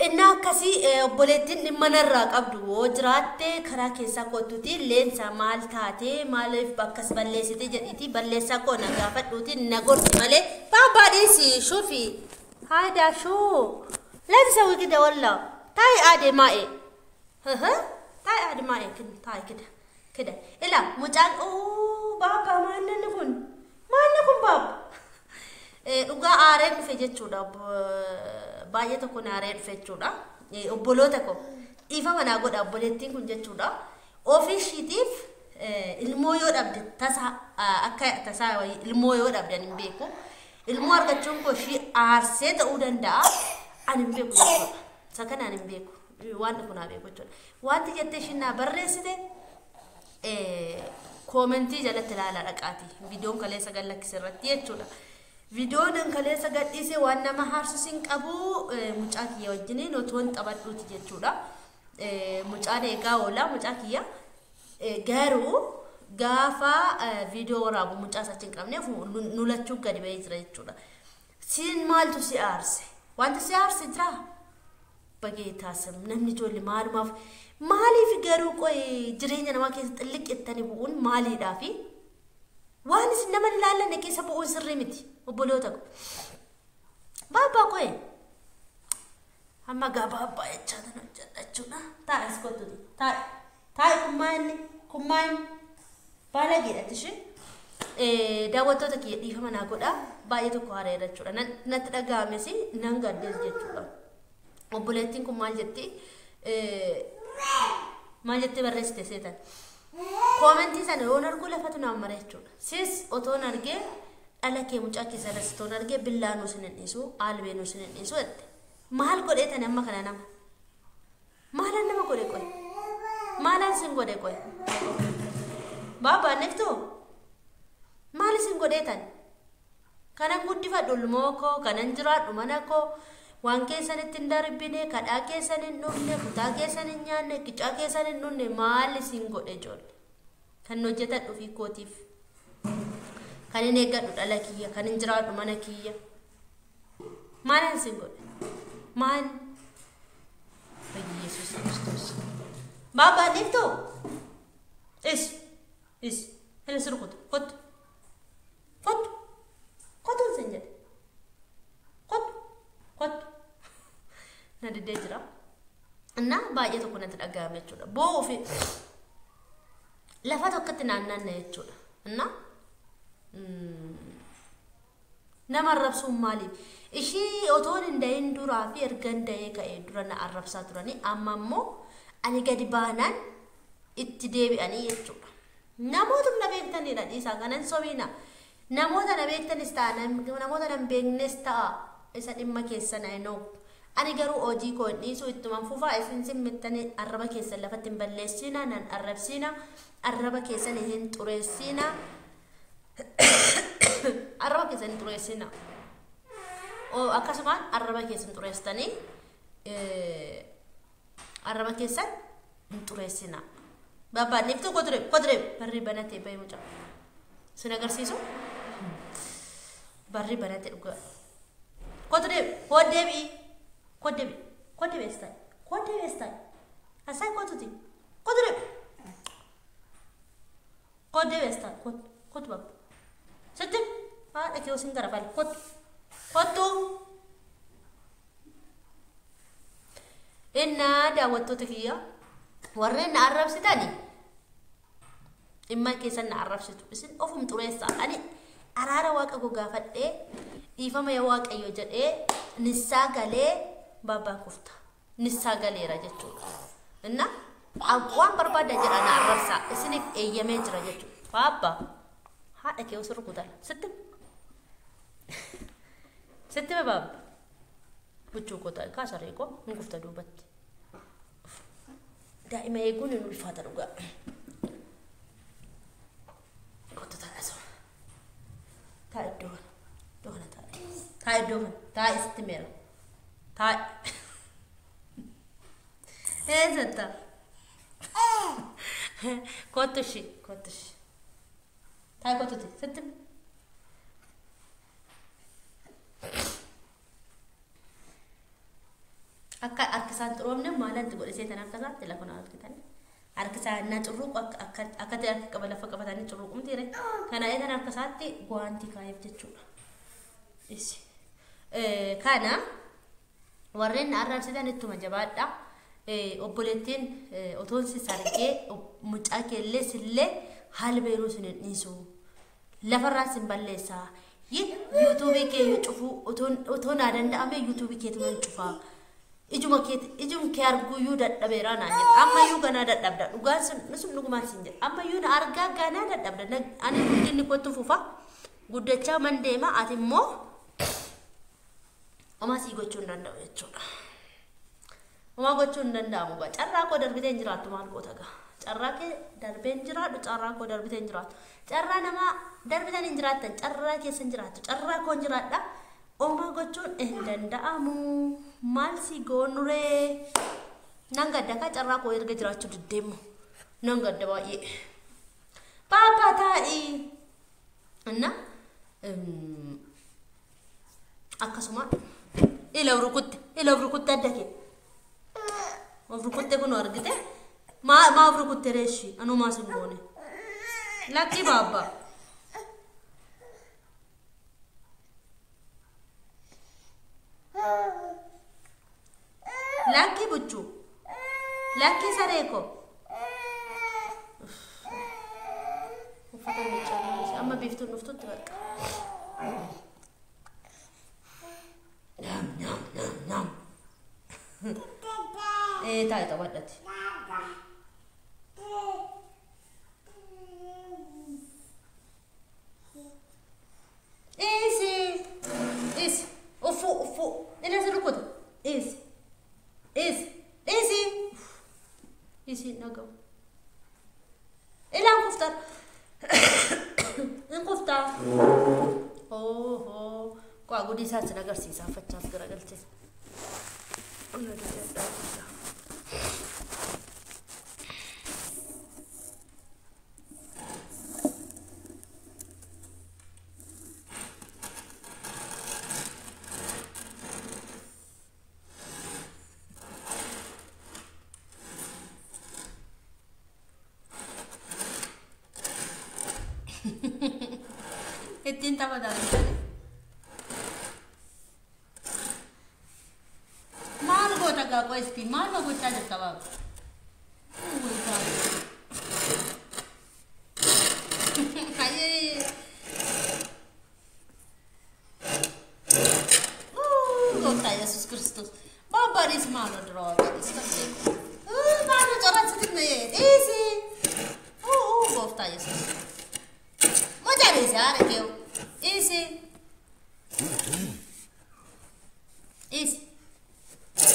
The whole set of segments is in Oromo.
Innaa akkasii obboleettiin dhimma narraa qabdu yoo jiraatte karaa keessaa kottuuti leensa maal taatee maaliif akkas balleessite jedhiiti balleessaa koo na gaafadhuuti na gorsi malee baabbaa dhiisi shuufi haayidaa shuu leensa wikida walla taayi aadee maa'e taayi aadee maa'e taayi kida kida ila mucaan oo baabbaa maanni kun maanni kun baabba dhugaa aaree dhufe jechuudha. Baay'ee tokko na aaree dhufe jechuudha. Obboloota koo dhiifama naa godha obboleettiin kun jechuudha. Ofii ishiitiif ilmoo yoo dhabde tasa akka tasaa ilmoo yoo dhabde ani hin beeku. Ilmoo argachuun koo ishii aarsee ta'uu danda'a. Ani hin beeku jechuudha. Isa kana ani hin beeku. Waan kun naa beeku jechuudha. Wanti jettee ishiin naa barreessite koomentii jalatti ilaalaa dhaqaati. Viidiyoon kaleessa gad lakkise irratti jechuudha. Viidiyoon an kaleessa gadhiise waan nama haarsus hin qabu mucaa kiyya wajjiniin otoon taphadhuuti jechuudha. Mucaan eegaa oola mucaa kiyya. Garuu gaafa viidiyoo waraabu mucaa isaa achi hin qabneef nu lachuu gadi ba'ee jira jechuudha. Siin maaltu si aarse? Wanti si aarse jiraa? Bageetaa sim namni ijoollee maalumaaf maaliif garuu qoy jireenya namaa keessa xilliq jettanii bu'uun maaliidhaafi? Waan isin nama hin laallanne keessa bu'uun sirrii miti obboloota ko. Baabbaa qoy amma gaa baabbaa jechaa tan hojjedha jechuudha. Taa'e as kottuti taa'e taa'e kummaa inni kummaa inni baalageedha ishee. Daawwattoota kiyya dhiifama naa godha baay'ee tokko haareera jechuudha. Natti dhaga'ames nan gaddees jechuudha. Obboleettiin kun maal jetti? Maal jettee barreessite seetan? Koomentii sana yoon argu lafatu naan mara jechuudha. Sis otoon argee dhala kee mucaa kee sanas otoon argee billaanuu sin hin dhiisu, aalbeenuu sin hin dhiisu jette. Maal godhee tani amma kana nama? Maalaan nama godhe qoy? Maalaan sin godhe qoy? Baabaa niftuu? Maal isin godhee tani? Kanan guddifadhu ilmoo koo, kanan jiraadhu mana koo, waan keessanitti hin darbine, kadhaa keessan hin dhumne, kutaa keessan hin nyaanne, qicaa keessan hin dhumne, maal isin godhe ijoollee? Kan hojjetadhu fi kootiif. Kan hin eeggadhu dhala kiyya, kan hin jiraadhu mana kiyya. Maalaan isin godhe? Maal? Yesuus Kiristoos. Baabaa niftuu? Is, is, hila sirkutu, kottu. Kottu. Kottu sin jedhe. Kottu. Kottu. Na didee jira. Innaa baay'ee tokko natti dhaga'ame jechuudha. Boo'uu fi lafa tokkotti naannaanna jechuudha. Innaa nama arrabsuun maaliif? Ishii otoon hin dahin duraa fi erga hin dahee ka'ee dura na arrabsaa turanii amma immoo ani gadi baanaan itti deebi'anii jechuudha. Namoota na beektanidha dhiisaa kanan sobiina. Namoota na beektanis ta'a namoota na hin beeknes ta'a isa dhimma keessan I know. Ani garuu hojii koo hin dhiisu ittuman fufaa isin simmittanii arraba keessan lafatti hin balleessina nan arrabsiina arraba keessan hin xureessina arraba keessan hin xureessina. Akkasumaan arraba keessan xureessitanii arraba keessan hin xureessina. Babbaan iftuu koture koture barri banatee bahee mucaa. Sin agarsiisu barri banate dhugaa. Koture kooddeebii kooddeebii kooddeebii estaa kooddeebii estaa asaa kootuti koture kooddeebii estaa kootu kootu babba. Sitti haadha kee osin gara bali kootu kootu. Innaa daawwattoota kiyya warreen na arrabsitani dhimma keessan na arrabsitu isin ofum xureessa. Ani araara waaqa koo gaafadhee dhiifama yaa waaqayyo jedhee nissaa galee baabbaa kufta nissaa galeera jechuudha. Inna waan barbaadda jedha na arrabsaa isiniif eeyyamee jira jechuudha. Baabbaa haadha kee osoo rukutala sitti sitti baabba buchuu koo ta'e kaasaree koo hin kufta duubatti. Daa'ima eeguun hin ulfaata dhugaa. Kottu taa'e asuma. Taa'e iddoo kana. Iddoo kana taa'e. Taa'e iddoo kana. Taa'e sitti meera. Taa'e. Eessatta? Kottu ishii. Kottu ishii. Taa'e kottuti. Sitti. Akka harki isaan xuroofne maalanti godhe seetan harka isaatti lafa na argitan. Harki isaa na curruqu akka akka ta'e harka qaba lafa qabatanii curruqumti jire. Kana eetan harka isaatti guwaantii kaa'eef jechuudha. Isi. Kana warreen na arrabsitan ittuma jabaadha. Obboleettiin otoon si sargee mucaa keellee sillee haala beeruu sin hin dhiisu. Lafarraa sin balleessaa. Yuutuubii kee cufuu otoo naa danda'ame yuutuubii keetu nan cufaa. Ijuma kee ijum kee arguuyyuu dadhabeeraa naan jedha. Ammayyuu ganaa dadhabda. Dhugaan sun sun dhugumaan sin jedha. Ammayyuu na argaa ganaa dadhabda. Ani guddinni kottu fufa. Guddachaa man deema ati immoo homaa sii gochuu hin danda'u jechuudha. Homaa gochuu hin danda'amu gaa. Carraa koo darbitee hin jiraattu maal goota gaa. Carraa kee darbee hin jiraadhu carraa koo darbitee hin jiraattu. Carraa namaa darbitan hin jiraattan carraa keessa hin jiraattu carraa koo hin jiraadha. Homaa gochuun hin danda'amu. Maal si goonuree? Nan gadda kaa carraa koo erga jiraachuu diddeemmu. Nan gadda baay'ee. Paappaa taa'ii. Inna akkasuma ila rukutte ila rukutte adda kee. Of rukutte kun argite maa maa of rukutte reeshi anuu maa sin goone. Lakki baabba. Lakki buchuu. Lakki saree koo. Uffata miiccaa amma biiftuun dhuftutti bakka. Naam naam naam naam. Taa'i taphadhati. Easy. Easy. Uffuu uffuu. Ila si rukuta. Easy. Easy. Easy. Easy dhagahu. Ilaan kuftaa. Hin kuftaa. Ohoo. Qaa gudii isaa sin agarsiisa fachaas garagalchee. Onna duddaa. Ittiin taphataa jirani. Maal goota gaa qo'eesti? Maal ma gochaa jirta baaba? Ayyee. Gooftaa Yesuus Kiristoos. Baabbaadhis maal dura waaqadhis kan beeku. Maal corrasitti na dhiisi. Gooftaa Yesuus. Mucaa dhiisi haadha kee. Dhiisi. Dhiisi.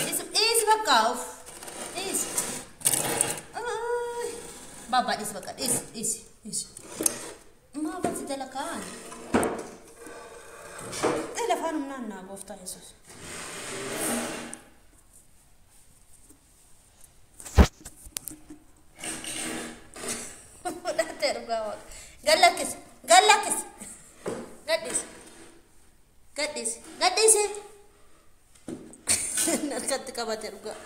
Dhiisi dhiisi bakka of. Dhiisi. Baabaa dhiisi bakka dhiisi dhiisi dhiisi. Maa bakki jala kaa'an? Lafaan humnaan gooftaa Yesuus. Fudhatee dhugaa waaqa. Gallakkisi gallakkisi. Gadhiisi. Gadhiisi. Gadhiisi. Harkatti qabate dhugaa.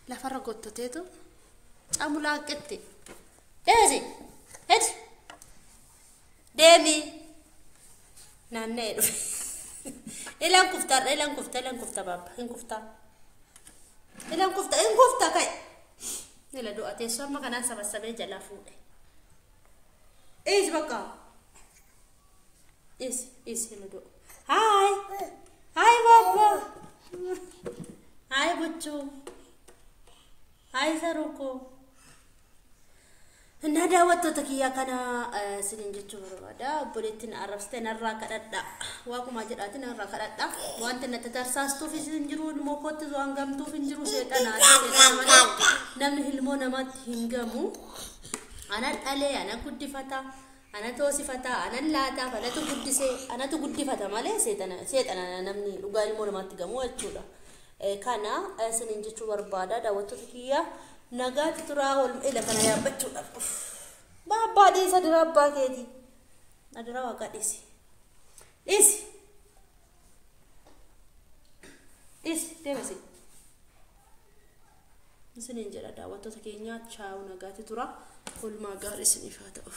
Lafarra gottoteetu camulaaqetti. Deesi. Hedi. Deemi. Naanna'ee dhufe. Ilaan kuftaadha ilaan kufta ilaan kufta baabba hin kuftaa. Ilaan kufta hin kufta ka'e. Ila du'a teessoo amma kanaan sabassabee jalaa fuudhe. Dhiisi bakka. Dhiisi dhiisi ila du'a. Haay. Haay baabba. Haay buchuu. Haay sarukoo. Na daawwattoota kiyyaa kana isiniin jechuu barbaada. Obboleettiin arrabsite narraa kadhadha. Waaquma jedhaati narraa kadhadha. Wanti natti tarsaastuuf hin jiru, ilmoo kootti waan gamtuuf hin jiru seexanaati. Seexana malee namni ilmoo namaatti hin gamu. Ana dhalee, ana guddifata, ana toosifata, ana laataaf, anatu guddisee, anatu guddifata malee seexana namni dhugaa ilmoo namaatti gamu jechuudha. Kana isiniin jechuu barbaada daawwattoota kiyyaa. Nagaatti turaa ila kana yaabbachuudhaaf. Baabbaa dhiisa dira abbaa keetii. Adira waaqa dhiisi. Dhiisi. Deemasi. Isiniin jedha daawwattoota keenya, chaawu, nagaatti tura. Oolmaa gaarii isiniif haa ta'u.